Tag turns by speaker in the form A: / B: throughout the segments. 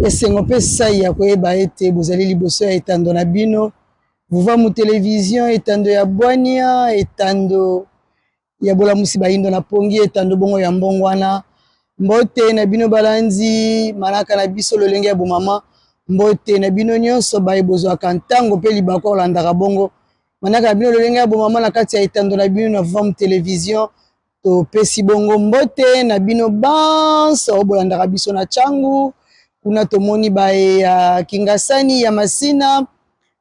A: Esengo mpe sai ya koyeba ete bozali liboso ya etando na bino Vuvamu Television, etando ya bwania, etando ya bolamusi bayindo na pongi, etando bongo ya mbongwana. Mbote na bino balandi manaka na biso lolenge ya bomama, mbote na bino nyonso baye bozwaka ntango mpe libaku kolandaka bongo manaka na bino lolenge ya bomama na kati ya etando na bino na Vuvamu Television. Topesi bongo mbote na bino banso oyo bolandaka biso na Tshangu. Kuna tomoni baye ya Kingasani, ya Masina,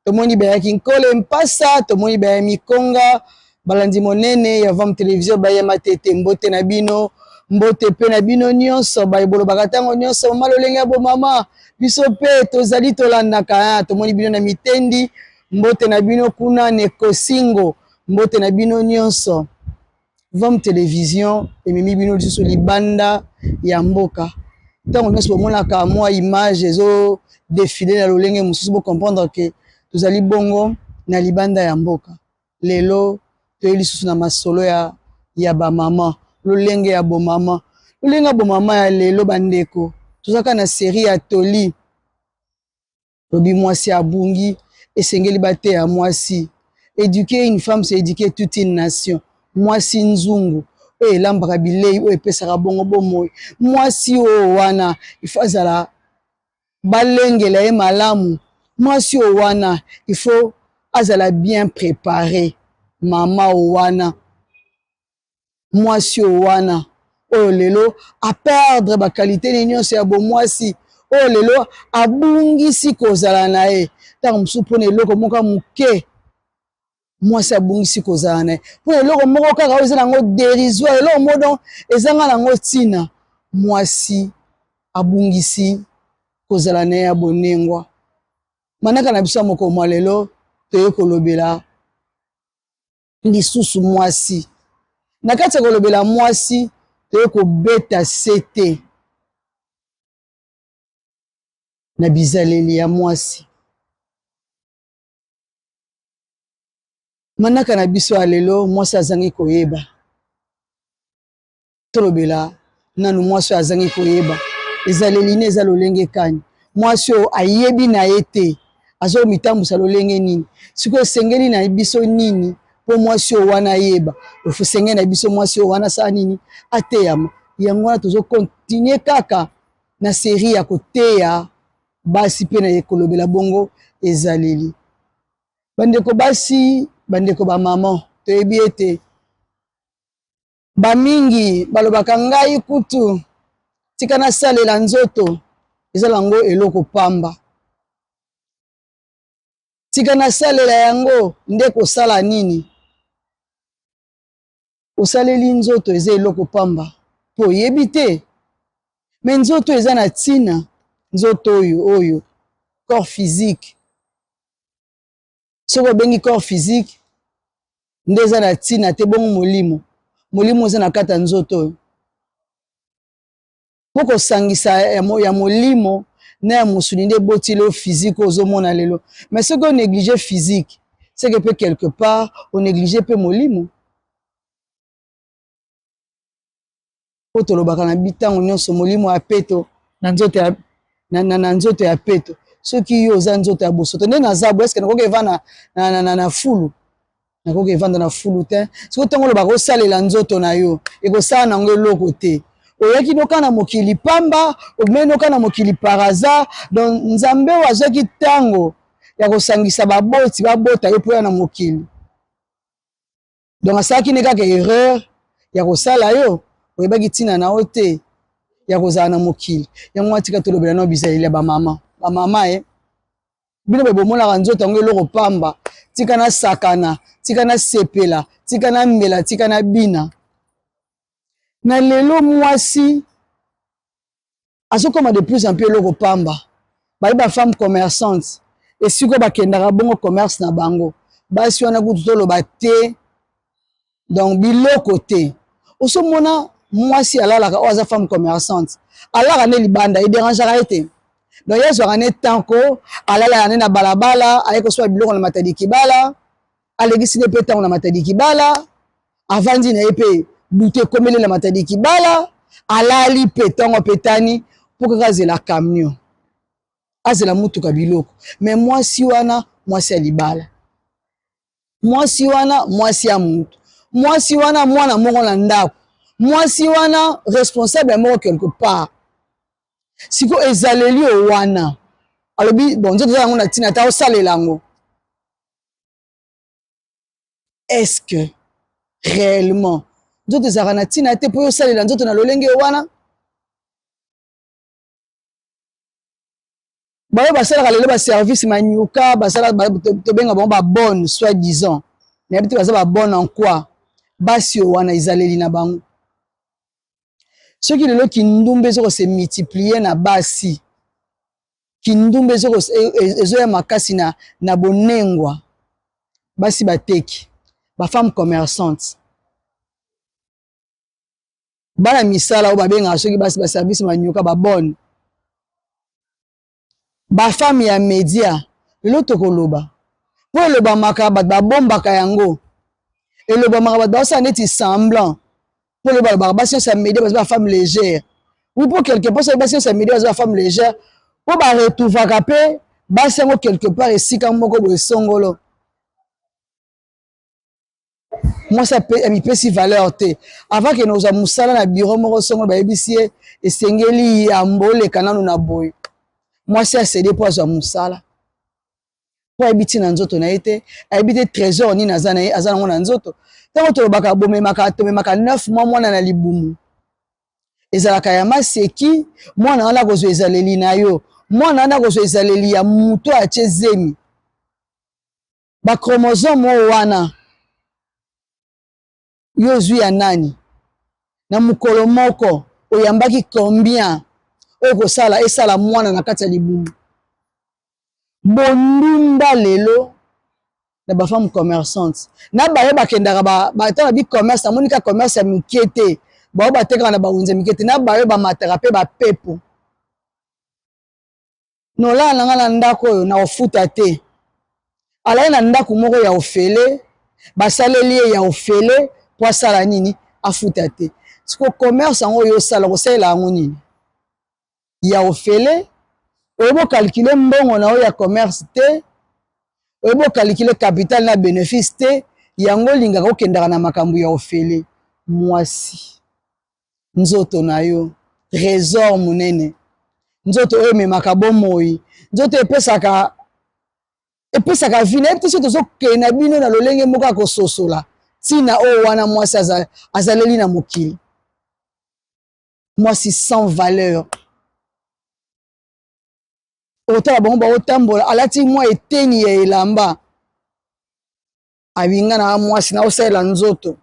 A: tomoni baye ya Kinkole Mpasa, tomoni baye ya Mikonga, balandi monene ya Vam Television, baye ya Matete, mbote na bino, mbote pe na bino nyonso baye bolobaka ntango nyonso mama lolenge ya bomama, biso pe tozali tolandaka, tomoni bino na Mitendi, mbote na bino kuna na Ekosingo, mbote na bino nyonso. Vam Television ememi bino lisusu libanda ya mboka. Ntango nyonso bomonaka mwa image ezo defile na lolenge mosusu, bo comprendre que tozali bongo na libanda ya mboka. Lelo toye lisusu na masolo ya, ya ba mama, lolenge ya bomama, lolenge ya bomama ya lelo. Bandeko, tozalaka na serie ya toli. Lobi mwasi abungi, esengeli bateya mwasi. Eduquer une femme, c'est eduquer toute une nation. Mwasi nzungu oyo elambaka bilei oyo epesaka bongo bomoi. Mwasi oyo wana il faut azala balengela ye malamu. Mwasi oyo wana il faut azala bien préparé. Mama oyo wana, mwasi oyo wana oyo lelo a perdre ba qualité ne nyonso ya bomwasi, oyo lelo abungisi kozala na ye ntango mosusu mpona eloko moko ya moke. Mwasi abungisi kozala na ye mpona eloko moko kaka oyo eza nango dérisoire, eloko moko donc ezanga nango ntina. Mwasi abungisi kozala na ye ya bonengwa. Manaka na biso ya mokolo mwa lelo toye kolobela lisusu mwasi. Na kati ya kolobela mwasi, toye kobeta sete na bizaleli ya mwasi. Manaka na biso ya lelo, mwasi azangi koyeba. Tolobela nanu mwasi oyo azangi koyeba ezaleli ne eza lolenge kani. Mwasi oyo ayebi na ye te azomitambusa lolenge nini. Sikoyo esengeli na biso nini mpo mwasi oyo wana ayeba? Esengeli na biso mwasi oyo wana asala nini? Ateyama. Yango wana tozo continuer kaka na serie ya koteya basi mpe na kolobela bongo ezaleli. Bandeko basi, bandeko ba mama, toyebi ete ba mingi balobaka ngai kutu tika nasalela nzoto, eza nango eloko pamba, tika nasalela yango nde kosala nini? Osaleli nzoto eza eloko pamba po oyebi te, me nzoto eza na ntina. Nzoto oyo oyo corps physique, soki obengi corps physique nde eza na ntina te, bongo molimo, molimo eza na kati ya nzoto oyo mpo kosangisa ya molimo na ya mosuni nde eboti lelo physique oyo ozomona lelo. Mais soki onéglige physique, c'est que mpe quelque part onéglige mpe molimo. Po tolobaka na bitango nyonso molimo ya peto na nzoto ya na, na, na nzoto ya peto. Soki yo oza nzoto ya bosoto nde naza boye, eske nakoki evanda na, na, na, na fulu? Nakoki evanda na fulu te. Soki ntango olobaka osalela nzoto na yo, ekosala nango eloko te. Oyaki noka na mokili pamba, obimaki noka na mokili par hasard. Donc Nzambe oyo azwaki ntango ya kosangisa baboti babota yo mpo ya na mokili, donc asalaki ne kaka erreur ya kosala yo, oyebaki ntina na yo te ya kozala na mokili. Yango wana tika tolobela nao bizaleli ya bamama. Bamama e bino boye bomonaka nzoto yango eloko pamba, tika nasakana, tika nasepela, tika namela, tika nabina. Na lelo mwasi azokoma de plus en plus eloko pamba. Baye ba femme commerçante, esika bakendaka bongo commerce na bango, basi wana kutu toloba te, donc biloko te. Osomona mwasi alalaka oyo aza femme commerçante, alalaka nde libanda, ederangeaka ye te. Donc ye azwaka ne temps ko alalaka nde na balabala, aye kosomba biloko na Matadi Kibala, alekisi nde mpe ntango na Matadi Kibala, avandi na ye mpe butu ekomeli na Matadi Kibala, alali mpe ntango mpe tani mpo kaka azela camion. Azela motuka biloko. Mais mwasi wana mwasi ya libala. Mwasi wana mwasi ya mutu. Mwasi wana mwana moko na ndako. Mwasi wana responsable ya moko quelque part. Siko ezaleli oyo wana alobi bon nzoto eza yango na ntina ata osalela yango. Est-ce que réellement nzoto ezalaka na ntina te mpo yo osalela nzoto na lolenge wana? Baoyo basalaka lelo baservice manyuka basala tobenga bango babonne soit disant, nayebi te baza babonne en quoi. Basi oyo wana ezaleli na bango, soki lelo kindumba ezo kose multiplier na basi, kindumba ezoya makasi na bonengwa, basi bateki, bafemme commerçante, bana misala oyo babengaka soki basi baservice manyuka babonne, bafemme ya media. Lelo tokoloba mpo elobamaka, bato babombaka yango, elobamaka, bato baosala neti semblant mpo lelo balobaka basi nyonso ya media baza bafemme légère. Oui, mpo quelque part soki basi nyonso ya media baza bafemme légère, mpo baretrouvaka mpe basi yango quelque part esika moko boye songolo. Mwasi amipesi valeur te. Avant kende kozwa mosala na bureau moko songolo, bayebisi ye esengeli yambo oleka nanu na boye. Mwasi asede mpo azwa mosala, mpo ayebi ntina nzoto na ye te, ayebi te trésor nini aza na ye, aza nango na nzoto. Ntango tolobaka bomemaka, tomemaka 9 mois mwana na libumu, ezalaka ya maseki. Mwana wana akozwa ezaleli na yo, mwana wana akozwa ezaleli ya moto atie zemi, bachromosome oyo wana yo ozwi ya nani na mokolo moko oyambaki combien oyo kosala esala mwana na kati ya libumu. Bondumba lelo na bafemme commerçante na bayo bakendaka batala bi commerce, namoni ka commerce ya mike te, bayo batekaka na bawenze mike te, na bayo bamataka mpe bapepo. Nolala na nga na ndako oyo na ofuta te. Alali na ndako moko ya ofele, basaleli ye ya ofele po asala nini? Afuta te. Siko commerce yango oyo osala, kosalela yango nini? Ya ofele, oyebi okalkule mbongo na oyo ya commerce te, oyebi okalkule capital na bénéfice te, yango olingaka okendaka na makambo ya ofele. Mwasi, nzoto na yo trésor monene, nzoto oyo ememaka bomoi, nzoto epesaka epesaka vie. Nayebi te soki tozokende na bino na lolenge moko ya kososola ntina oyo wana mwasi azaleli na mokili. Mwasi sans valeur, otala bango baotambola, alati mwa eteni ya elamba, abinga na mwasi naosalela nzoto,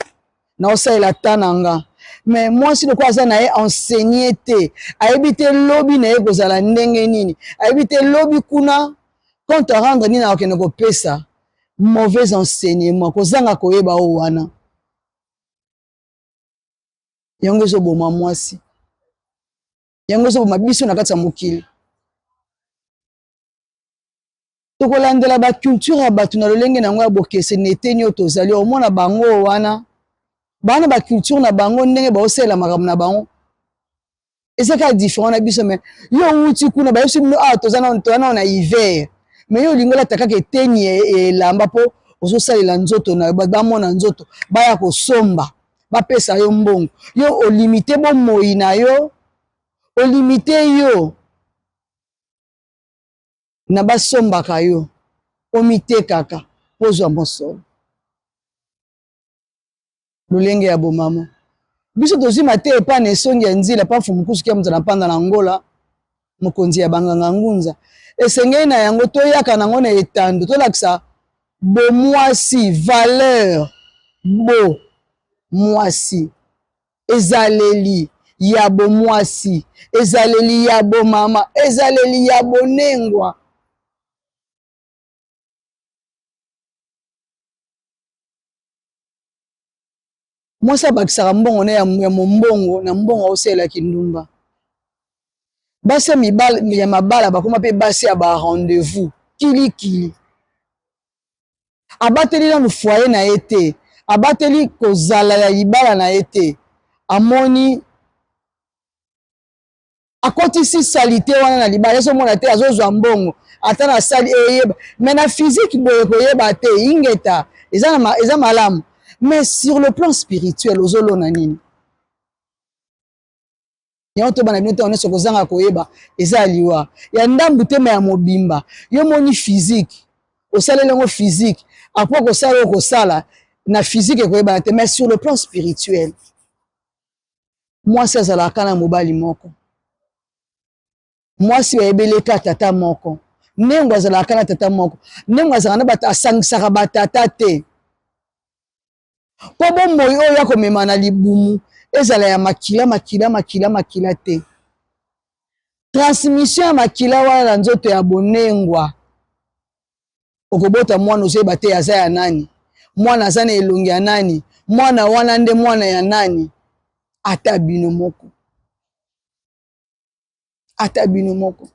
A: naosalela ta na nga. Me mwasi lokola aza na ye enseigné te, ayebi te lobi na ye kozala ndenge nini, ayebi te lobi kuna compte à rendre nini akokende kopesa. Mauvais enseignement, kozanga koyeba oyo wana, yango ezoboma mwasi, yango ezoboma biso na kati ya mokili. Tokolandela baculture ya bato na lolenge na yango ya bokeseni eteni oyo tozali omona bango wana bana baculture na bango ndenge baosalela makambo na bango eza kaka différent na biso. Me yo owuti kuna, bayebisi bino awa toza nano na hiver, me yo olingi olata kaka eteni elamba mpo ozosalela nzoto na yo, bato bamona nzoto, baya kosomba, bapesa yo mbongo. Yo olimite bomoi na yo, olimite yo na basombaka yo, omitekaka mpo ozwa mosolo. Lolenge ya bomama, biso tozwi mateya epai na esongi ya nzila pa mfumu kusu kia muzala mpanda na Angola, mokonzi ya banganga ngunza. Esengeli na yango toyaka nango na etando, tolakisa bomwasi, valeur bo mwasi, ezaleli ya bomwasi, ezaleli ya bomama, ezaleli ya bonengwa. Mwasi abakisaka mbongo na ya mombongo na mbongo aosalela kindumba. Basi ya mibali ya mabala bakoma mpe basi ya ba rendez-vous kilikili. Abateli nanu foyer na ye te, abateli kozala ya libala na ye te, amoni. Akotisi salite wana na libala, ezomona te, azozwa mbongo ata na sali eyeba, mais na physique boye koyeba te. Ingeta, eza, na, eza malamu, mais sur le plan spirituel ozolona nini? Yango tobana bino ntango nyonso kozanga koyeba eza ya liwa ya ndambu te, ma ya mobimba. Yo moni physique, osaleli yango physique, après kosala oyo kosala na physique ekoyebana te, mais sur le plan spirituel, mwasi azalaka na mobali moko, mwasi bayebeleka tata moko, ndenge azalaka na tata moko, ndenge azalaka na bato, asangisaka batata te, mpo bomoi oyo ya komema na libumu ezala ya makila, makila, makila, makila te. Transmission ya makila wana na nzoto ya bonengwa, okobota mwana, ozoyeba te aza ya nani, mwana aza na elongi ya nani, mwana wana nde mwana ya nani. Ata bino moko, ata bino moko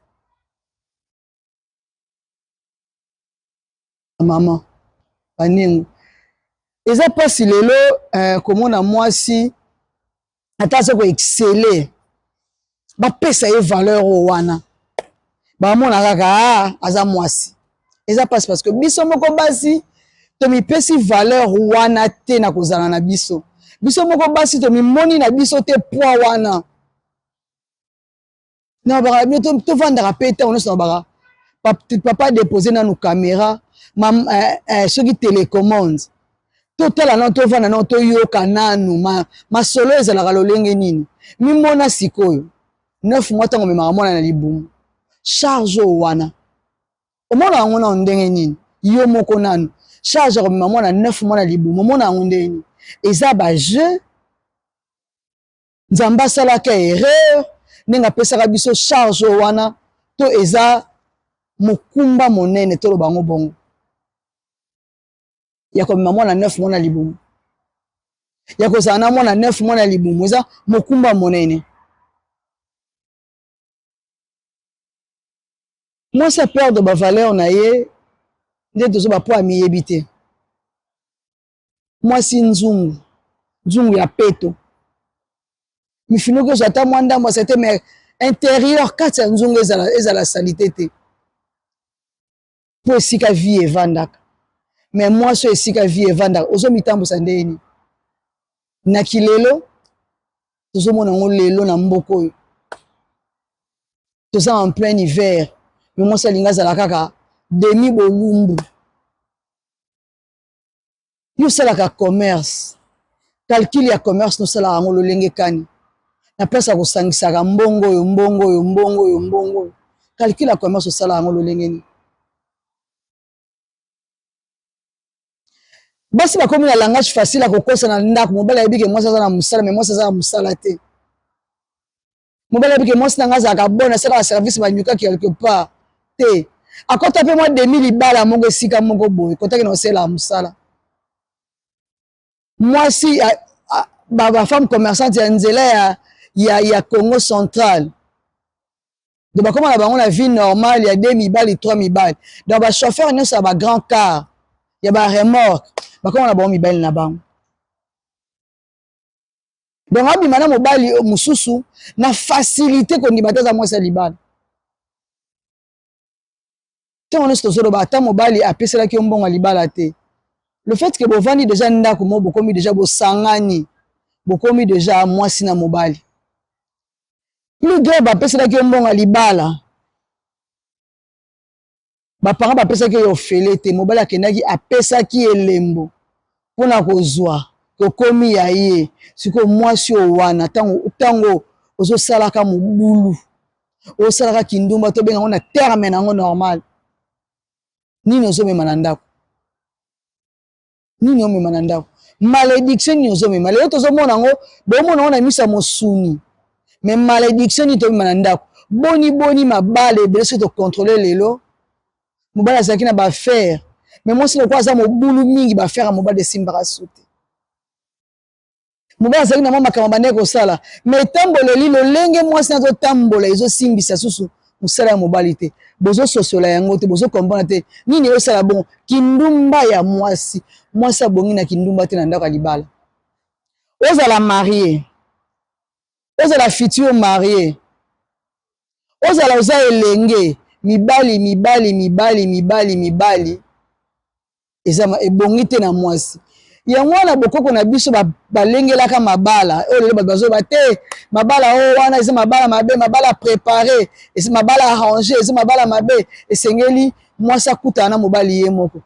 A: mama banengo, eza mpasi lelo komona mwasi ata aza koexceller, bapesa ye valeur oyo wana, bamona kaka ah, aza mwasi. Eza mpasi parce que biso moko basi tomipesi valeur wana te na kozala na biso. Biso moko basi tomimoni na biso te poids wana. Na baka bino tovandaka mpe ntango nyonso na baka papa dépose nanu caméra soki télécommande, totala nano, tovanda nano, toyoka nanu masolo ezalaka lolenge nini. Mimona sikoyo 9 mois, ntango omemaka mwana na libumu, charge oyo wana omona yango nano ndenge nini? Yo moko nanu, charge ya komema mwana 9 mois na libumu, omona yango ndenge nini? Eza bajeu? Nzambe asalaka erreur ndenge apesaka biso charge oyo wana, to eza mokumba monene, toloba yango bongo, ya komema mwana 9 mois na libumu, ya kozala na mwana 9 mois na libumu, eza mokumba monene. Mwasi aperdre bavaleur na ye nde tozoba po amiyebi te. Mwasi nzungu, nzungu ya peto, mifinuki ozwa ata mwa ndambo asa te, mais intérieur, kati ya nzungu ezala, ezala saleté te, mpo esika vie evandaka. Mais mwasi oyo esika vie evandaka, ozomitambusa ndenge nini na kilelo? Tozomona yango lelo na mboka oyo, toza en plein hiver, mais mwasi alingi azala kaka demi bolumbu. Yo osalaka commerce, calcul ya commerce nosalaka yango lolenge kani? Na place ya kosangisaka mbongo oyo, mbongo oyo, mbongo oyo, mbongo oyo, calcul ya commerce osalaka yango lolenge nini? Basi bakomi na langage facile ya kokosa na ndako. Mobali ayebi ke mwasi aza na mosala, mais mwasi aza na mosala te. Mobali ayebi ke mwasi na nga azalaka bonne, asalaka service banyuka quelque part te, akɔta mpe mwa demi libala moko esika moko boye, kotaki na kosalelaka mosala. Mwasi, bafemme commerçante ya nzela ya Congo Central, donc bakóma na bango na vie normale ya deux mibali, trois mibali. Donc bachauffeur nyonso ya bagrand car, ya baremorque, bakóma na bango mibali na bango. Donc abima na mobali mosusu na facilité, kondima te aza mwasi ya libala. Ntango nyonso tozoloba, ata mobali apeselaki yo mbongo ya libala te, le fait ke bovandi déjà ndako mo, bokomi déjà bosangani, bokomi déjà mwasi na mobali. Plus grave, bapeselaki yo mbongo ya libala, baparent bapesaki yo ofele te, mobali akendaki apesaki elembo mpona kozwa kokomi ya ye. Sikoyo mwasi oyo wana, ntango ozosalaka mobulu, osalaka kindumba, tobenga yango na terme na yango normal, nini ozomema na ndako? Nini omema na ndako? Malédiction nini ozomema? Lelo tozomona yango, bomona yango na miso ya mosuni, mais malédiction nini tomema na ndako? Boni boni mabala ebele soki tocontrôle lelo, mobali azalaki na baaffaire, mais mwasi lokola aza mobulu mingi, baaffaire ya mobali esimbaka su te. Mobali azalaki na mwa makambo bandeki kosala, mais etamboleli lolenge mwasi azotambola ezosimbisa susu mosala ya mobali te. Bozososola yango te, bozokomprendre te nini ezosala bongo. Kindumba ya mwasi. Mwasi abongi na kindumba te na ndako ya libala. Ozala marie, ozala futur marie. Ozala oza elenge, mibali mibali mibali mibali mibali eza ebongi te na mwasi. Yango wana bokoko na biso balengelaka mabala oyo lelo bato bazoba te, mabala oyo wana eza mabala mabe, mabala prepare, eza mabala arrange, eza mabala mabe. Esengeli mwasi akutana na mobali ye moko.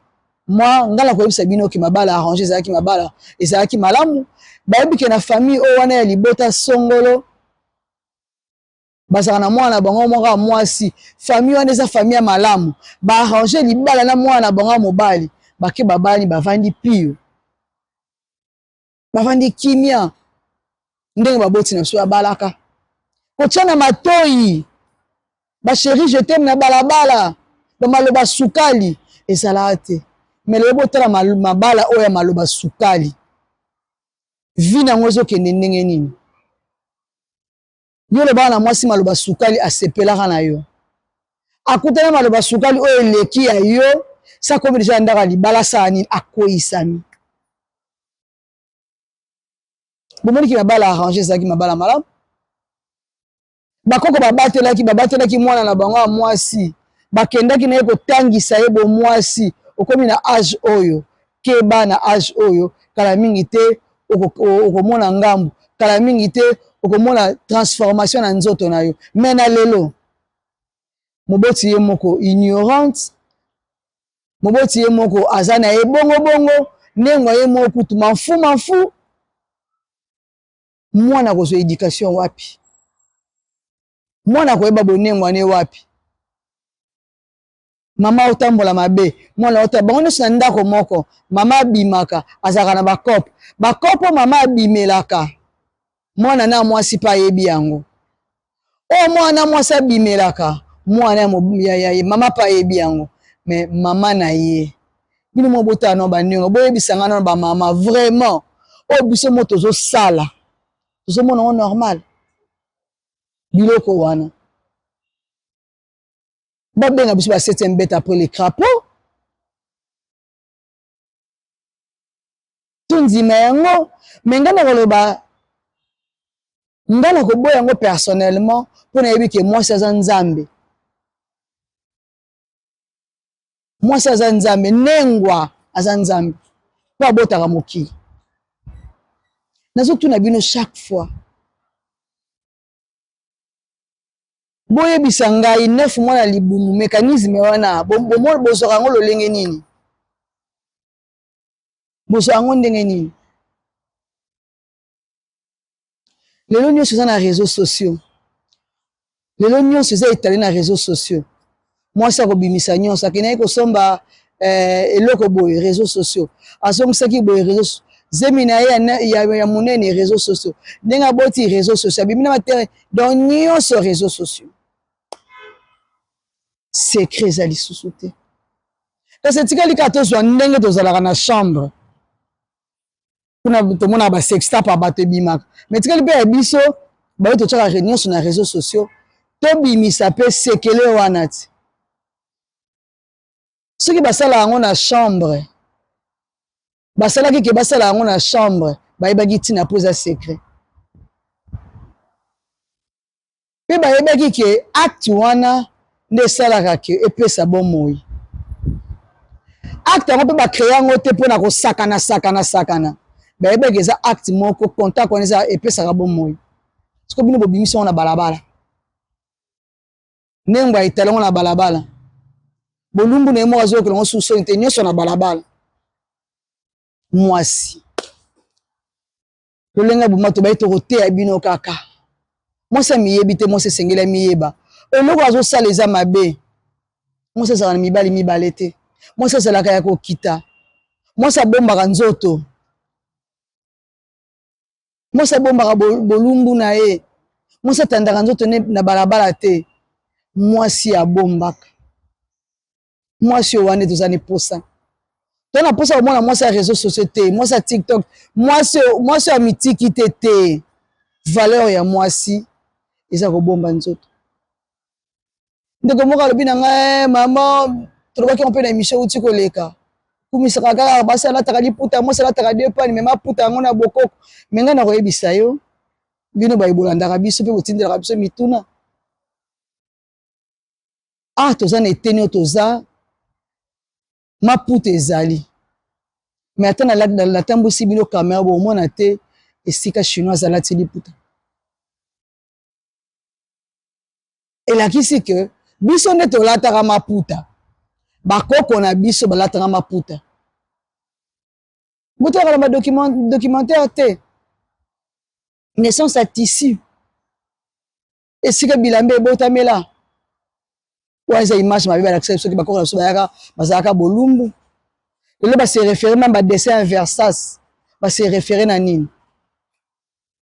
A: Moi ngai nakoyebisa bino ke mabala arrange ezalaki mabala ezalaki malamu. Bayebi ke na famille oyo wana ya libota songolo bazalaka na mwana na bango moko ya mwasi, famille wana eza famille ya malamu, ba arrange libala na mwana na bango ya mobali, bake babali, bavandi pio, bavandi kimia ndenge baboti na biso babalaka. Kotia na matoyi ba chérie je t'aime na balabala, ba maloba sukali ezalaka te. Mais lelo botala mabala oyo ya maloba sukali, vie nango ezokende ndenge nini? Yo olobaka na mwasi maloba sukali, asepelaka na yo. Akutana maloba sukali oyo eleki ya yo, sa komi deja na ndako ya libala, asala nini? Akweyisami. Bomoni ki mabala arrange ezalaki mabala malamu. Bakoko babatelaki, babatelaki mwana na bango ya mwasi, bakendaki na ye kotangisa ye bomwasi. Okomi na age oyo, keba na age oyo, kala mingi te okomona ngambu, kala mingi te okomona transformation na nzoto na yo. Mais na lelo moboti ye moko ignorante, moboti ye moko aza na ye bongo bongo, nengwa ye moko kutu manfu manfu. Mwana akozwa education wapi? Mwana akoyeba bonengwa ne wapi? Mama otambola mabe, mwana ota bango nyonso na ndako moko. Mama abimaka, azalaka na bakope, bakope mama abimelaka mwana na mwasi mpe ayebi yango. Oyo mwana mwasi abimelaka mwana ya, ya, ya mama mpe ayebi yango. Me mama na ye, bino mo botala nano baniongo, boyebisa nga nano bamama vraiment oyo biso mo tozosala, tozomona yango normal biloko wana. Babenga biso ba 7e bête après les crapauds, tondima yango. Me ngai nakoloba, ngai nakoboya yango personnellement, mpo nayebi ke mwasi aza nzambe, mwasi aza nzambe, nengwa aza nzambe mpo abotaka mokili. Nazotuna bino chaque fois, boyebisa ngai, 9 mois na libumu, mécanisme wana bozwaka yango lolenge nini? Bozwa yango ndenge nini? Lelo nyonso eza na réseaux sociaux, lelo nyonso eza etale na réseaux sociaux. Mwasi akobimisa nyonso, akendaki kosomba eloko boye, réseaux sociaux, azongisaki boye, réseaux, zemi na ye ya monene, réseaux sociaux, ndenge aboti, réseaux sociaux, abimi na matere, donc nyonso réseaux sociaux. Secret eza lisusu te, kasi etikali kaka tozwa ndenge tozalaka na chambre kuna, tomonaka basextap ya bato ebimaka. Mais etikali mpe ya biso baye totiaka nyonso na réseaux sociaux, tobimisa mpe sekele wana ti soki basala yango na chambre, basalaki ke basala yango na chambre, bayebaki ntina mpo eza secret, mpe bayebaki ke acte wana nde esalaka ke epesa bomoi. Acte yango mpe bacréer yango te mpona kosakana sakana sakana, bayebaki eza acte moko, contact wana eza epesaka bomoi. Siko bino bobimisi yango na balabala, ndenge etala yango na balabala, bolumbu na ye moko azokela yango susoni te, nyonso na balabala. Mwasi lolenge boma, tobayi tokoteya bino kaka mwasi amiyebi te. Mwasi esengeli amiyeba, eloko azosala eza mabe. Mwasi azalaka na mibali mibale te, mwasi azalaka ya kokita, mwasi abombaka nzoto, mwasi abombaka bolumbu na ye, mwasi atandaka nzoto na balabala te, mwasi abombaka. Mwasi oyo wana toza na posa, to na posa komona mwasi ya réseaux sociaux te, mwasi ya TikTok, mwasi oyo amitiki te te. Valeur ya mwasi eza kobomba nzoto. Ndeko moko alobi na ngai: "Mama, tolobaki yango mpe na émission euti koleka, kumisaka kaka basi alataka liputa, mwasi alataka deux pani, me maputa yango na bokoko." Me ngai nakoyebisa yo, bino baye bolandaka biso mpe botindelaka biso mituna. Ah, toza na eteni oyo toza maputa ezali me ata natambwisi bino kamera bomona te esika chinoise alati liputa. Elakisi ke biso nde tolataka maputa, bakoko na biso balataka maputa. Botalaka na badocumentaire te, naissance ya tissu esika bilamba ebotamela wana eza image mabe balakisa biso ke bakoko na biso bayaka bazalaka bolumbu. Lelo ba se référer même ba dessin ya Versace, ba se référer na nini?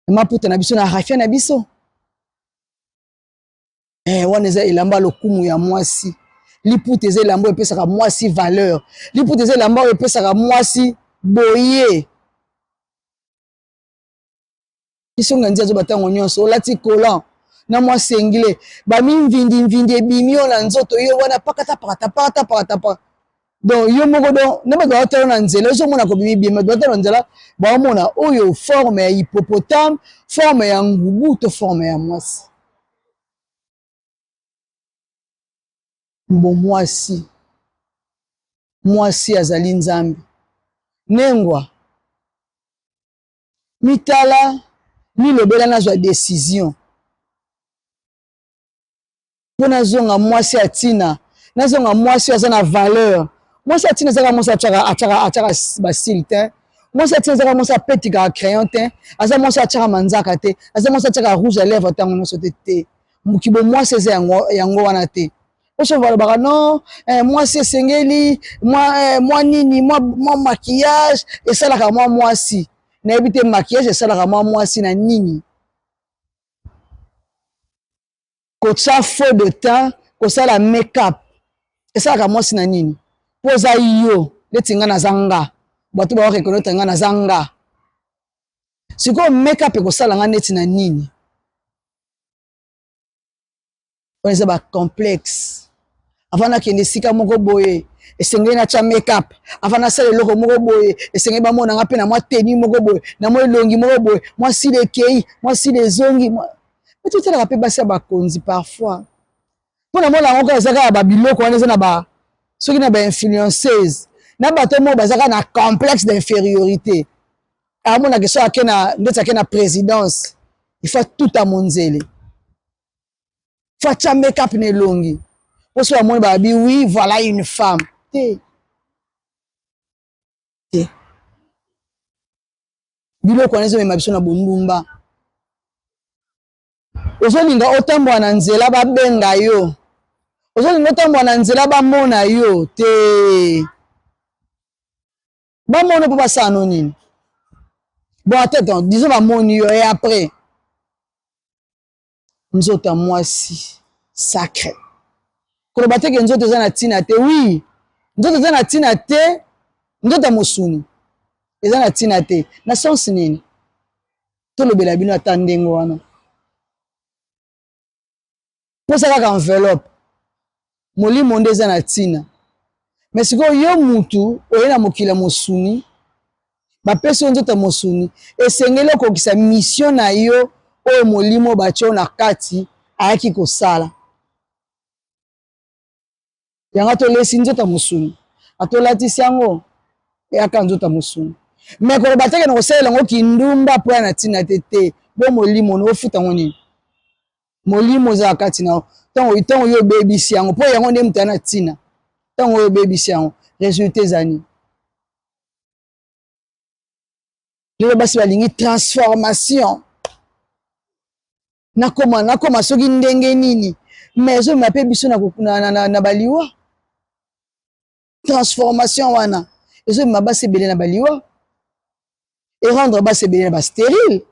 A: Maputa na biso na rafia na biso. Eh, wana eza elamba lokumu ya mwasi. Liputa eza elamba oyo epesaka mwasi valeur. Liputa eza elamba oyo epesaka mwasi boye. Kisonga nzi azoba ntango nyonso olati collant na mwa sengle, bamimvindi mvindi ebimi yo na nzoto, yo wana pakata pakata pakata pakata pa. Donc yo moko donc na bato baotala na nzela, ozomona kobimi bien, bato baotala na nzela baomona oyo forme ya hippopotame, forme ya ngubu to forme ya mwasi. Mbo mwasi, mwasi azali Nzambe nengwa mitala milobela nazwa decision mpo nazonga mwasi ya ntina, nazonga mwasi oyo aza na valeur. Mwasi ya ntina ezaka mwasi atiaka atiaka atiaka basile te, mwasi ya ntina ezaka mwasi apetikaka crayon te, aza mwasi atiaka manzaka te, aza mwasi atiaka rouge à lèvre ntango nyonso te te. Kibo mwasi eza yango, yango wana te. Oso balobaka non, eh, mwasi esengeli mwa, eh, mwa nini mwa, mwa maquillage esalaka mwa mwasi. Nayebi te maquillage esalaka mwa mwasi na nini? Kotia faux de teint, kosala make up esalaka mwasi na nini? Po oza yo neti nga naza nga, bato ba reconnaître nga naza nga. Sikoyo make up ekosala nga neti na nini? Wana eza ba complexe. Avant nakende esika moko boye esengeli natya make up, avant nasala eloko moko boye esengeli bamona nga mpe na mwa tenue moko boye, na mwa elongi moko boye, mwa sila ekei, mwa sila ezongi. Me totalaka mpe basi ya bakonzi parfois, mpo na mona yango kaka eza kaka babiloko wana eza na ba soki na ba influenceuse na bato moko baza kaka na complexe d'infériorité. Amonaka so ake na ndeti ake na présidence, il faut tuta monzele, faut atya make up na elongi mpo so bamoni babi oui voilà une femme te te. Biloko wana ezomema biso na bondumba. Ozolinga otambola na nzela babenga yo, ozolinga otambola na nzela bamona yo te, bamona mpo basala no nini? Bon, attends, disons bamoni yo et après nzoto ya mwasi sacré. Koloba te ke nzoto eza na ntina te. Oui, nzoto eza na ntina te, nzoto ya mosuni eza na ntina te na sens nini? Tolobela bino ata ndenge wana. Posa kaka enveloppe, molimo nde eza na ntina. Me sikoyo yo mutu oye na mokili ya mosuni, bapesi yo nzoto ya mosuni, esengeli okokisa mission na yo oyo molimo batie yo na kati ayaki kosala. Yango atolesi nzoto ya mosuni, atolatisi yango eyaka nzoto ya mosuni. Me koloba teke na kosalela yango kindumba mpo ya na ntina te te. Bo molimo na ofuta yango nini? Molimo eza na kati na yo, ntango ntango yo obebisi yango, mpo yango nde moto ya na ntina. Ntango oyo obebisi yango, resultat eza nini? Lelo basi balingi transformation, nakoma nakoma soki ndenge nini, mais ezomema mpe biso na, na, na, na, na baliwa. Transformation wana ezomema basi ebele na baliwa, erendre basi ebele na basterile.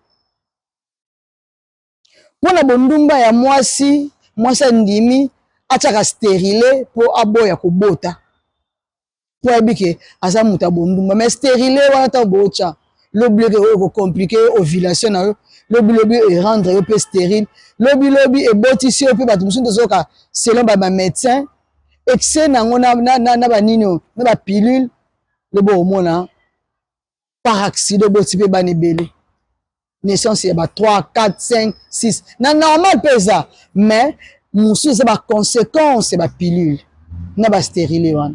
A: Mpo na bondumba ya mwasi, mwasi andimi atiaka sterile mpo aboya kobota, mpo ayebi ke aza moto ya bondumba. Mais sterile wana ntango bootya lobi lobi oyo ekokomplike yo ovulation na yo, lobi lobi erendre yo mpe sterile, lobi lobi ebotisi yo mpe bato mosusu tozoyoka selon ba bamédecin excès nango na, na, na, na banini oyo na bapilule, lobi okomona par accident oboti mpe bana ebele, naissance ya ba 3 4 5 6 na normal mpe eza. Mais Mosusu eza ba consequence ya ba pilule na ba sterile wana,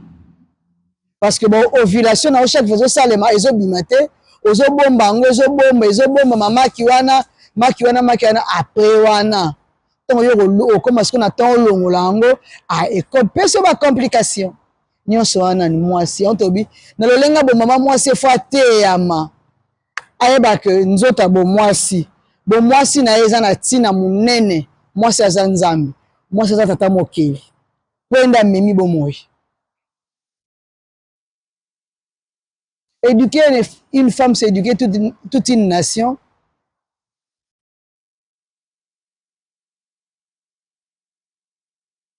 A: parce que ba ovulation na yo chaque fois ezosalema, ezobima te, ozobomba yango, ezobomba, ezobomba maki wana, maki wana, maki wana. Après wana, ntango yo okóma sikoyo na ntango olongola yango, ekopesa yo ba complication nyonso wana. Ni mwasi yango tobi na lolenga bomama, mwasi efo ateyama, ayeba ke nzoto ya bomwasi, bomwasi na ye eza na ntina monene. Mwasi aza Nzambe, mwasi aza tata mokeli, mpo ye nde amemi bomoi. Éduquer une femme, c'est éduquer toute une nation.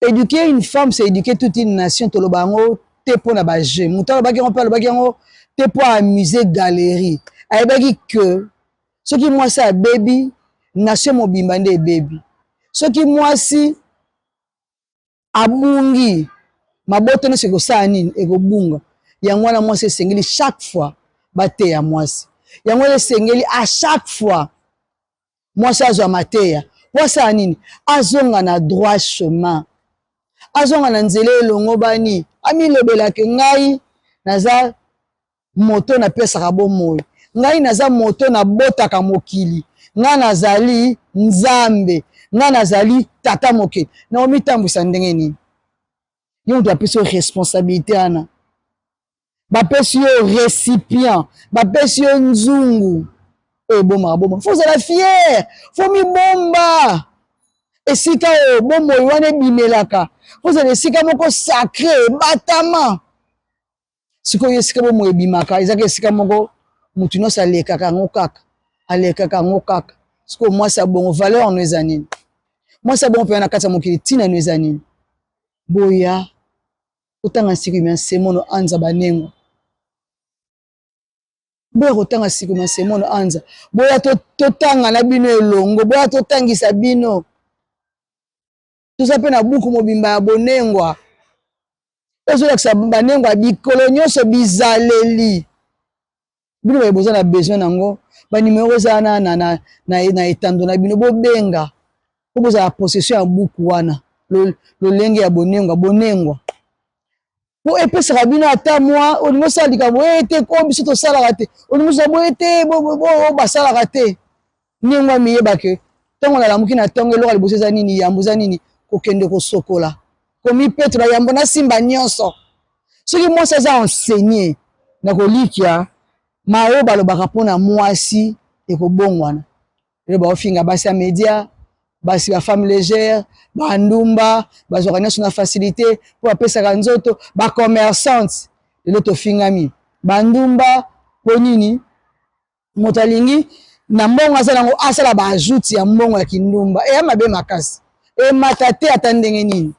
A: Éduquer une femme, c'est éduquer toute une nation. Toloba yango te mpo na ba jeu. Moto alobaki yango mpe alobaki yango te mpo amuser galerie. Ayebaki ke soki mwasi abebi, nation mobimba nde ebebi. Soki mwasi abungi, mabota nyonso ekosala nini? Ekobunga. Yango wana mwasi esengeli chaque fois bateya mwasi. Yango wana esengeli à chaque fois mwasi azwa mateya po asala nini? Azonga na droit chemin, azonga na nzela elongo bani. Amilobelake: ngai naza moto napesaka bomoi, ngai naza moto nabotaka mokili, ngai nazali Nzambe, ngai nazali tata mokili. Na omitambwisa ndenge nini? Yo moto apesi yo responsabilité wana, bapesi yo récipient, bapesi yo nzungu oyo ebomaka bomoi. Faut ozala fier, faut mibomba esika oyo bomoi wana ebimelaka. Faut ozala esika moko sacré, ebatama. Sikoyo esika bomoi ebimaka ezaka esika moko motu nyonso alekaka yango kaka, alekaka yango kaka. Sikoyo mwasi ya bongo, valeur no eza nini? Mwasi ya bongo mpenza na kati ya mokili, ntina no eza nini? Boya kotanga nsikumi ya nsemono anza banengo, boya kotanga sikumi ya nsemono anza, boya totanga na bino elongo, boya totangisa bino. Toza mpe na buku mobimba ya bonengwa, ezolakisa banengwa ya bikolo nyonso, bizaleli. Bino baye boza na besoin nango, ba numéro eza na etando na bino, bobenga mpo bozala possession ya buku wana, lolenge ya bonengwa, bonengwa, mpo epesaka bino ata mwa olingi osala likambo oye te, ko biso tosalaka te, olingi osala boye te, oyo basalaka te. Ndenge amiyebake, ntango nalamuki na ntongo, eloko ya liboso eza nini? Yambo eza nini? Kokende kosokola, komipetola, yambo nasimba nyonso. Soki mwasi aza enseigné na kolikia maoyo balobaka mpona mwasi, ekobongwana. Lelo baofinga basi ya média, basi ba femme légère, bandumba, bazwaka nyonso na facilité mpo bapesaka nzoto, ba commerçante. Lelo tofingami bandumba mpo nini? Moto alingi na mbongo aza nango, asala ba ajoute ya mbongo ya kindumba, eya mabe makasi, emata te ata ndenge nini.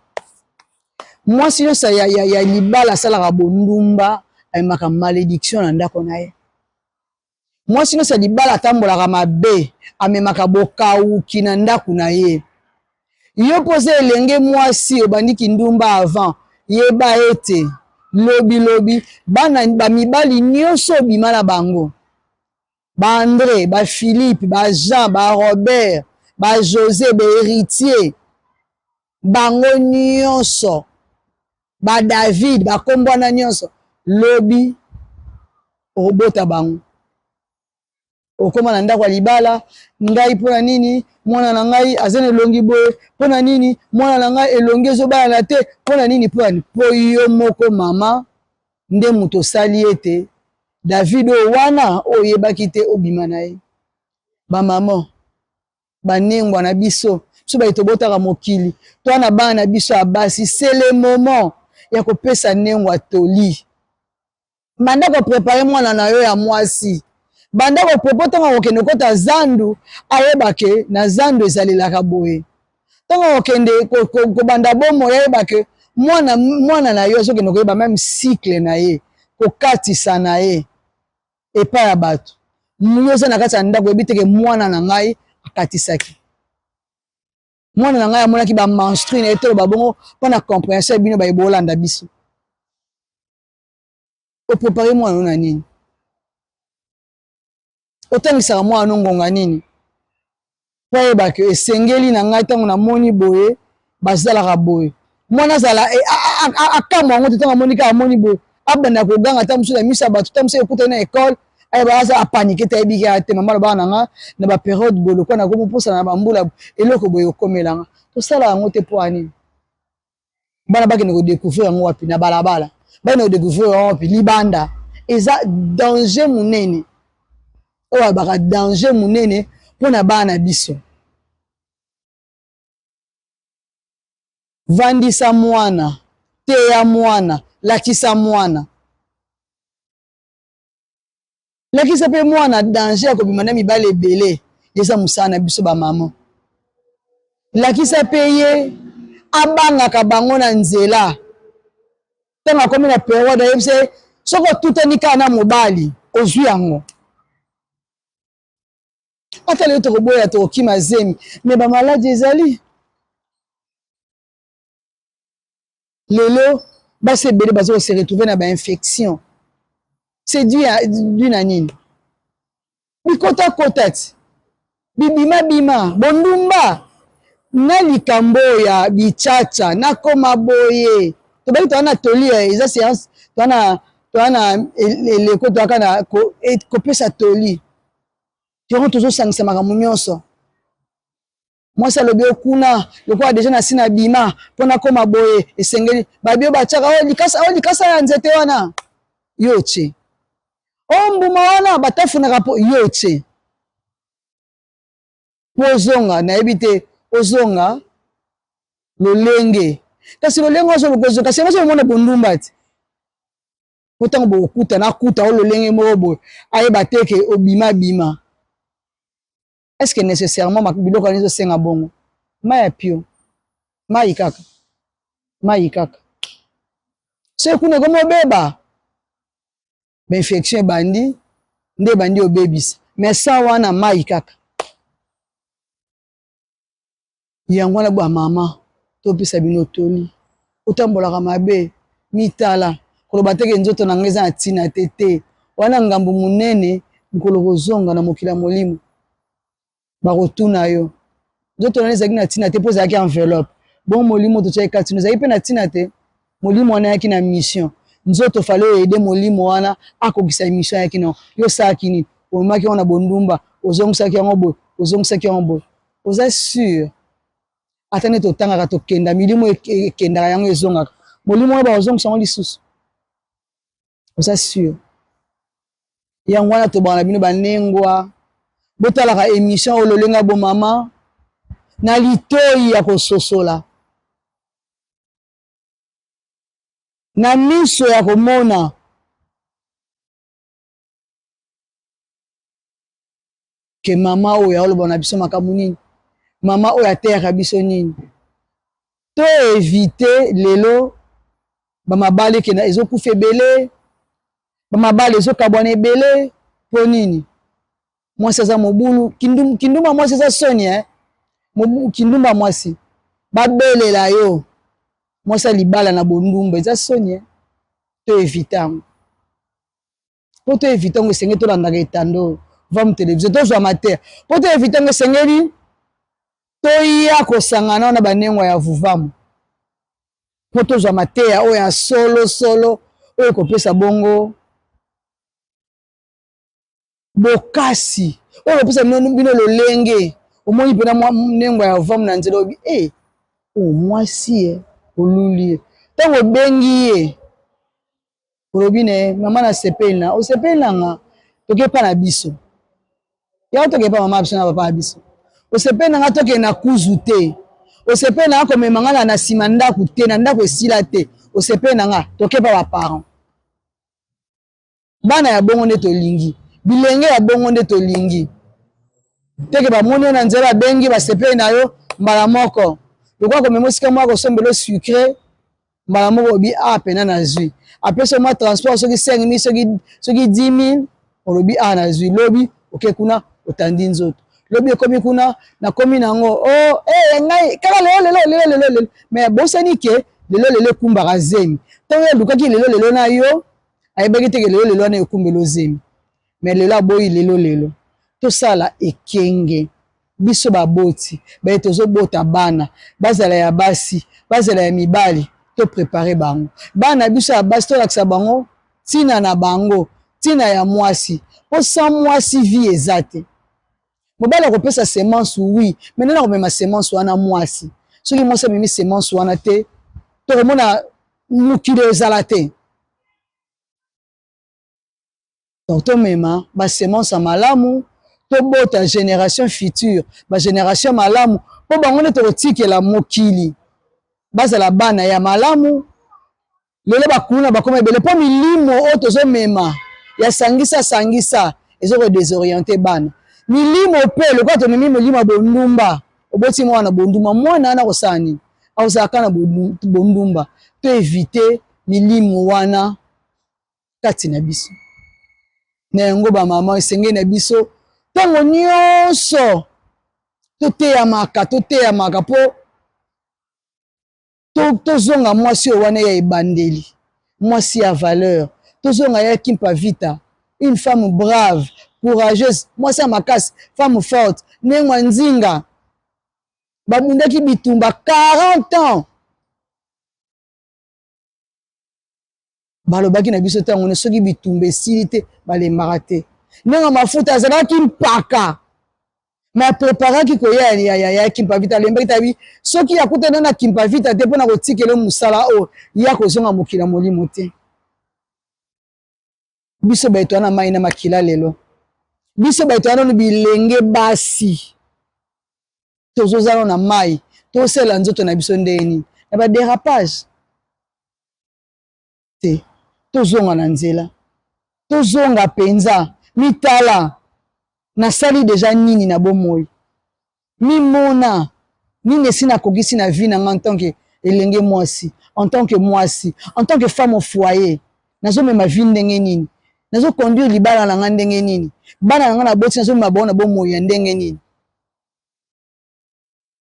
A: Mwasi nyonso ya libala asalaka bondumba, amemaka malédiction na ndako na ye. Mwasi nyonso ya libala atambolaka mabe, amemaka bokawuki na ndako na ye. Yo mpo oza elenge mwasi, obandi kindumba avant, yeba ete lobilobi bana bamibali nyonso obima na bango, ba André, ba Philippe, ba Jean, ba Robert, ba José, ba Héritier, bango nyonso, ba David, bakombo wana nyonso, lobi okobota bango, okóma na ndako ya libala: ngai mpona nini mwana na ngai aza na elongi boye? Mpona nini mwana na ngai elongi ezobalana te? Mpona nini? Mpona nini? Mpo yo moko mama nde moto osali ete David oyo wana oyo oyebaki te obima na ye. Bamama, banengwa na biso, biso baye tobotaka mokili, to na bana na biso ya basi, c'est le moment ya kopesa nengwa toli. Banda ko préparer mwana na yo ya mwasi, banda ko préparer. Ntango akokende kota zandu, ayeba ke na zandu ezalelaka boye. Ntango akokende kobanda bomoi, ayeba ke mwana na yo azokende koyeba même cycle na ye, kokatisa na ye epai ya bato. Yo oza na kati ya ndako, oyebi teke mwana na ngai akatisaki, mwana na ngai amonaki ba menstrues na ye. Toloba bongo mpo na compréhension ya bino baye bolanda biso. O préparer mwana no na nini? Otangisaka mwana no ngonga nini mpo ayebake esengeli na ngai ntango namoni boye? Basalaka boye, mwana azala eh, akamwa yango te. Ntango amoni kaka, amoni boye, abanda koganga, ata mosusu na miso ya bato, ata mosusu ekutani na ekole, ayeba aza apanike te, ayebi kaka te. Mama alobaka na nga na baperiode boye, lokola nakomoposana na bambula, eloko boye ekomelanga. Tosala yango te. Mpo ya nini? Bana bakende kodécouvrir yango wapi? Na balabala. Bakende kodécouvrir yango wapi? Libanda. Eza danger monene oyo alobaka, danger monene mpona bana na biso. Vandisa mwana, teya mwana, lakisa mwana, lakisa mpe mwana danger ya kobima na mibali ebele. Eza mosala na biso bamama. Lakisa mpe ye abangaka bango na nzela. Ntango akomi na periode, ayebisa ye: soki otutani kaka na mobali, ozwi yango. Ata lelo tokoboya, tokokima zemi, mais bamaladi ezali. Lelo basi ebele baza kose retrouver na bainfection. C'est dû na nini? Bikotakota ti bibimabima, bondumba na likambo ya bichacha. Nakoma boye, tobaki toza na toli, eza séance, toza na eleko, toyaka na kopesa toli. Yango tozosangisa makambo nyonso. Mwasi alobi okuna lokola déjà na si na bima mpo nakoma boye, esengeli babi oyo batiaka oyo likasa, oyo likasa ya nzete wana yo tie, oyo mbuma wana batafunaka mpo yo tie, mpo ozonga. Nayebi te, ozonga lolenge, kasi lolenge ozoluka, kasi yango ozomona bondumba ti po ntango bokokutana, akuta o lolenge moko boye, ayeba te ke obima bima. Est ce que nécessairement biloko wana ezosenga bongo? Mai ya pio, mai kaka, mai kaka. Soki kuna ekomi obeba, bainfection ebandi nde ebandi obebisa. Mais sa wana mai kaka. Yango wana bamama, topesa bino toli: otambolaka mabe, mitala. Koloba teke nzoto na ngai eza na ntina te, te. Wana ngambo monene. Mokolo kozonga na mokili ya molimo, bakotuna yo: nzoto wana ezalaki na ntina te mpo ezalaki enveloppe? Bongo molimo totiaki kati ezalaki mpe na ntina te? Molimo wana ayaki na mission. Nzoto fallait oaider molimo wana akokisa mission ayaki nango. Yo osalaki nini? Omemaki yango na bondumba, ozongisaki yango boye, ozongisaki yango boye. Oza sûr? Ata nde totangaka, tokenda, milimo ekendaka, yango ezongaka. Molimo wana bakozongisa yango lisusu? Oza sûr? Yango wana tobaka na bino banengwa, botalaka émission oyo lolenga bomama na litoi ya kososola, na miso ya komona. Ke mama oyo aoloba na biso makambo nini? Mama oyo ateyaka biso nini? To évite lelo bamabala ekenda, ezokufa ebele, bamabala ezokabwana ebele. Mpo nini? Mwasi aza mobulu. Kindumba mwasi eza soni, eh? Kindumba mwasi, babelela yo mwasi ya libala na bondumba, eza soni, eh? To évite yango. Mpo to évite yango, esengeli tolandaka etando oyo Vam Télévision, tozwa mateya. Mpo to évite yango, esengeli toya kosangana wana banengwa ya Vuvamu, mpo tozwa mateya oyo ya solo solo, oyo ekopesa bongo bokasi, oyo ekopesa bino lolenge. Omoni mpena nengwa ya Vuvamu na nzela, oyebi e o mwasi ye, oluli ye. Ntango obengi ye, olobi na ye: "Mama, nasepeli na osepeli na nga, toke epa na biso." Yango toke epa mama na biso na papa na biso. Osepeli na nga, tokende na kuzu te. Osepeli na nga, komema nga na nsima ndako te, na ndako esila te. Osepeli na nga, toke epa baparent. Bana ya bongo nde tolingi, bilenge ya bongo nde tolingi. Teke bamoni yo na nzela, babengi, basepeli na yo mbala moko, lokola komema esika moko kosombela sucré, mbala moko olobi: "A pena nazwi." Apesi mwa transport, soki 5000, soki 10 000, olobi: "A nazwi." Lobi oke kuna, otandi nzoto. Lobi ekomi kuna, nakomi nango o oh, eh, ngai kaka lelo lelo lelo lelo lelo. Mais bosani ke lelo lelo ekumbaka zemi. Ntango alukaki lelo lelo na yo, ayebaki teke lelo lelo wana ekumbela ozemi. Mais lelo aboyi lelo lelo. Tosala ekenge. Biso baboti baye tozobota bana, bazala ya basi, bazala ya mibali, to preparer bango. Bana biso ya basi tolakisa bango ntina na bango, ntina ya mwasi. Po sans mwasi vie eza te. Mobali akopesa semence oui, mais nani akomema semence wana? Mwasi. Soki mwasi amemi semence wana te, tokomona mokili ezala te. Donc tomema ba semence ya malamu, tobota génération future, ba génération malamu, mpo bango nde tokotikela mokili, bazala bana ya malamu. Lelo bakuluna bakoma ebele mpo milimo oyo tozomema ya sangisa sangisa ezoko désorienter bana. Milimo mpe lokola tomemi molimo ya bondumba, oboti mwana bondumba, mwana wana akosala nini? Akozala kaka na bondumba. To éviter milimo wana kati na biso. Na yango bamama, esengeli na biso ntango nyonso toteyamaka, toteyamaka mpo tozonga mwasi oyo wana ya ebandeli, mwasi ya valeur, tozonga ya Kimpa Vita, une femme brave, courageuse, mwasi ya makasi, femme forte. Ndenge Nzinga babundaki bitumba 40 ans, balobaki na biso ntango soki bitumba esili te, balembaka te. Ndenge mafuta azalaki mpaka me apreparaki koya ya Kimpa Vita, alembaki tabi soki akutana na Kimpa Vita te mpona kotikela mosala oyo ya kozonga mokili ya molimo te. Biso bato wana mai na makila lelo, biso bato wana bilenge basi tozozala na mai, tosala nzoto na biso ndeni na badérapage te. Tozonga na nzela, tozonga mpenza. Mitala, nasali deja nini na bomoi? Mimona nini esi nakokisi na vie na nga en tant que elenge mwasi, en tant que mwasi, en tant que femme au foyer? Nazomema vie ndenge nini? Nazoconduire libala na nga ndenge nini? Bana na nga naboti, nazomema bango na bomoi ya ndenge nini?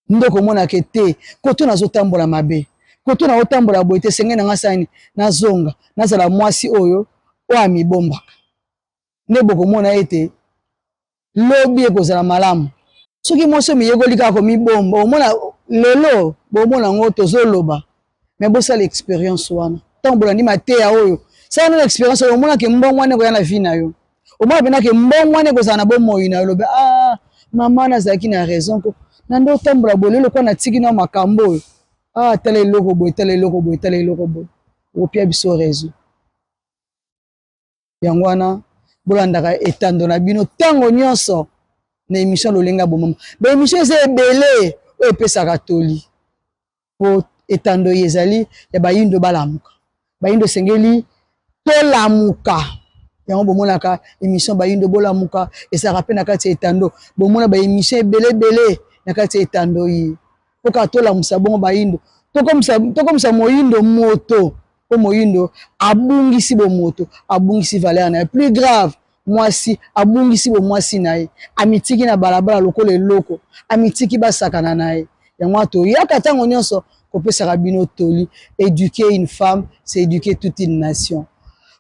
A: Nde okomonaka te koto nazotambola mabe, koto nazotambola boye te. Senge na nga sani nazonga, nazala mwasi oyo oyo amibombaka. Nde bokomona ete lobi ekozala malamu. Soki mwasi omiyekoli kaka komibomba, omona lelo bomona yango tozoloba, me bosala expérience wana. Ntango bolandi mateya oyo, sala nano expérience oyo, omonake mbongo wana ekoya na vie na yo, omona mpenake mbongo wana ekozala na bomoi na yo. Lobi: "Ah, mama nazalaki na raison ko na nde otambola boye. Lelo kwa natiki na makambo oyo. Ah, tala eloko boye, tala eloko boye, tala eloko boye." Okopia biso raison. Yango wana bolandaka etando na bino ntango nyonso na émission Lolenge ya Bomama. Baémission eza ebele oyo epesaka toli, po etando oyo ezali ya bayindo balamuka. Bayindo esengeli tolamuka. Yango bomonaka émission Bayindo Bolamuka ezalaka mpe na kati ya etando. Bomona baémission ebele ebele na kati ya etando oyo, mpo kaka tolamusa bongo bayindo, tokomisa moyindo moto, mpo moyindo abungisi bomoto, abungisi valeur na ye. Plus grave, mwasi abungisi bomwasi na ye, amitiki na balabala lokola eloko, amitiki basakana na ye. Yango wana toyaka ntango nyonso kopesaka bino toli: éduquer une femme, c'est éduquer toute une nation.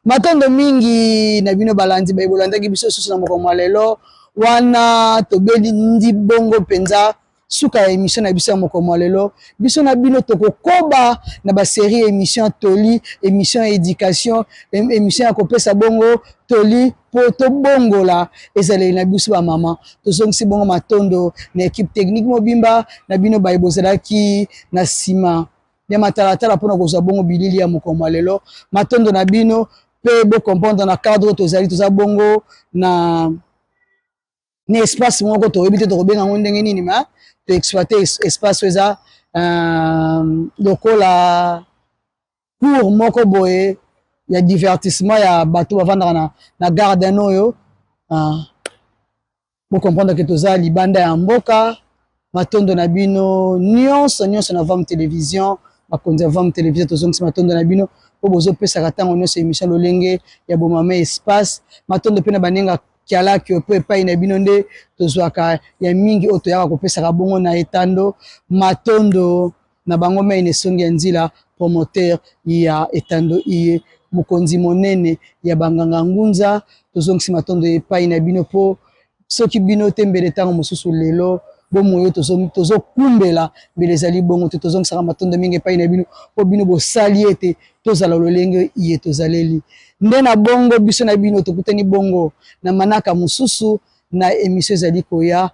A: Matondo mingi na bino balandi baye bolandaki biso susu na mokolo mwa lelo. Wana tobeli ndi bongo mpenza suka ya émission na biso ya mokolo mwa lelo. Biso na bino tokokoba na basérie émission toli, émission ya éducation, émission ya kopesa bongo toli mpo tobongola ezaleli na biso bamama. Tozongisi bongo matondo na équipe technique mobimba, na bino baye bozalaki na nsima ya matalatala mpona kozwa bongo bilili ya mokolo mwa lelo. Matondo na bino mpe bocomprendre na cadre tozali, toza bongo na espace moko toyebi te tokobenga yango ndenge nini, ma toexploite espace oyo eza lokola cour moko boye ya divertissement ya bato bavandaka na garden oyo. Bocomprendre ke toza libanda ya mboka. Matondo na bino nyonso nyonso na Vam Télévision, bakonzi ya Vam Télévision, tozongisi matondo na bino mpo bozopesaka ntango nyonso émission Lolenge ya Bomama espace. Matondo mpe na banenga kialaki mpo epai na bino nde tozwaka ya mingi oyo toyaka kopesaka bongo na etando. Matondo na bango mei na esongi ya nzila, promoteur ya etando iye, mokonzi monene ya banganga ngunza, tozongisi matondo epai na bino, mpo soki bino te, mbele ntango mosusu lelo. Bomoi oyo tozokumbela mbele ezali bongo te. Tozongisaka matondo mingi epai na bino mpo bino bosali ete tozala lolenge iye tozaleli. Nde na bongo biso na bino tokutani bongo na manaka mosusu na emission ezali koya.